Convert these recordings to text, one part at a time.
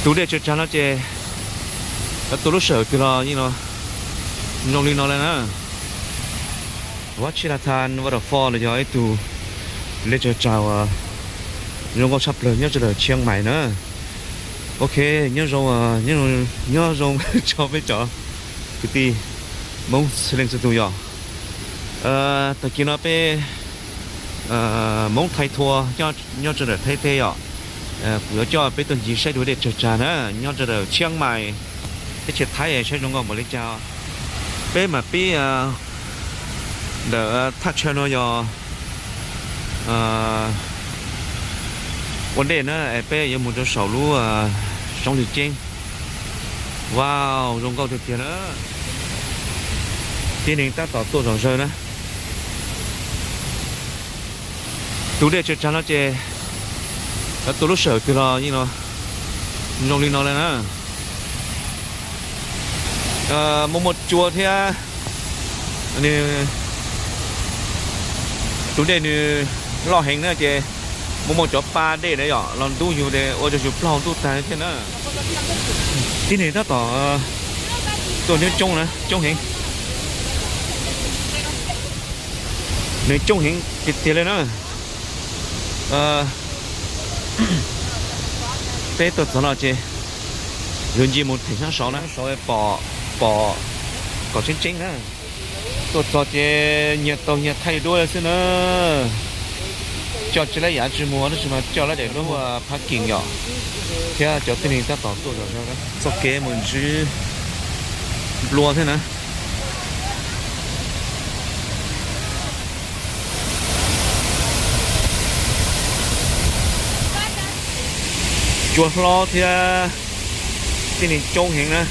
Tus dej tsaws tsag no ces, tus lub sij hawm twg los yeej no zoo li no lawm na. Vab Tshij Las Thas Waterfall los yog ib tug dej tsaws tsag uas zoo nkauj tshaj plaws nyob rau lawm Chiang Mai na. Ok, nyob zoo, nyob zoo tso peb cov kwv tij Hmoob txhua leej txhua tus yom. Tag kis no peb Hmoob Thaib Thua nyob rau ntawm Thaib teb yom. Kuv yuav coj peb tuaj ncig saib dua dej tsaws tsag na, nyob rau ntawm Chiang Mai, teb chaws Thaib saib zoo nkauj npaum li cas. Peb mam pib ntawm thaj chaw no yog ua dej na, es peb yuav mus rau saum lub Soob Lis Ceeb. Wow, zoo nkauj tiag tiag na. Tib neeg tab tom tuaj zom zaws na. Tus dej tsaws tsag no ces, tus lub sij hawm twg los yeej no zoo li no lawm na. Muaj muaj cua thiab, nws, tus dej nws loj heev na ces muaj muaj cov pa dej na yom, los ntub yus ces ua rau yus plaub hau ntuj tag thiab na. Tib neeg tab tom tuaj nyob coob na, coob heev. Nws coob heev tiag tiag li na. Peb tuaj txog no ces yuav ncig mus them sab saud na, saud pom, pom kom tseeb tseeb na. Tuaj txog ces nyias taug nyias thaij duab xwb na. Coj tsis lab yam tsis muag tab sis mas coj lab daim duab ua parking yom, thiab cov tib neeg tab tom tuaj zom zaws txoj kev mus ntsib nplua thiab na. Cua hlob thiab tib neeg coob heev na.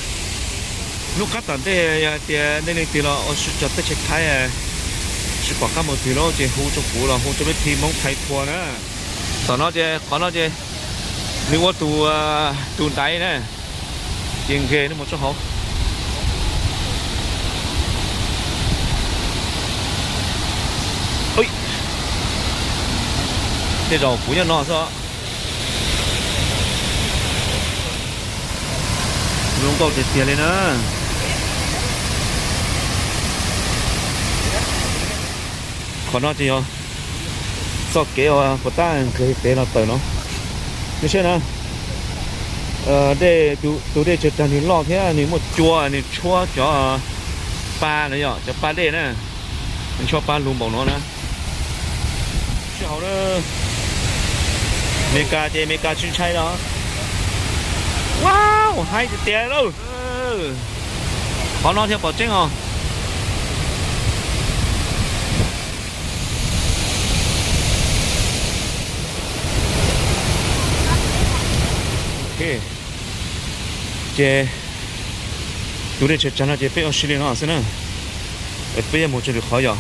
Hnub qab tom ntej yog hais tias nej leej twg los ua si txog teb chaws Thaib, tsis pom qab mus twg lawm ces hu rau kuv los hu rau peb team Hmoob Thaib Thua na. Tom no ces qhov no ces nws ua tus, tus ntaiv na, ces nqes nws mus rau hauv. Tej zaum kuv nyob no xwb. Zoo nkauj tiag tiag li na. Qhov no ces yog txoj kev uas puas tab nqes pem los tawm no. Nej saib na, tus dej tsaws tsag nws loj thiab nws muaj cua, nws tshuab cov pa na yom, cov pa dej na, nws tshuab pa lug npaum no na. Sij hawm na, Meskas ces Meskas tsis ntshai los. Wow, haib tiag tiag lauj. Qhov no thiaj pom tseeb os. Ces tus dej tsaws tsag no ces peb ua si li no xwb na. Peb yuav mus rau lwm qhov yom.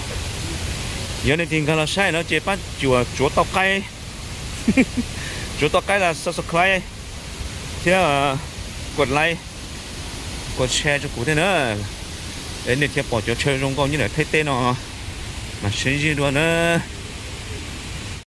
Yog nej tig nkag los saib no ces pab cuam tsuav tau qaib, tsuav tau qaib los subscribe thiab kuv like, kuv share rau kuv thiab na. Es nej thiaj pom cov chaw zoo nkauj nyob ntawm Thaib teb no mas sib ntsib dua na.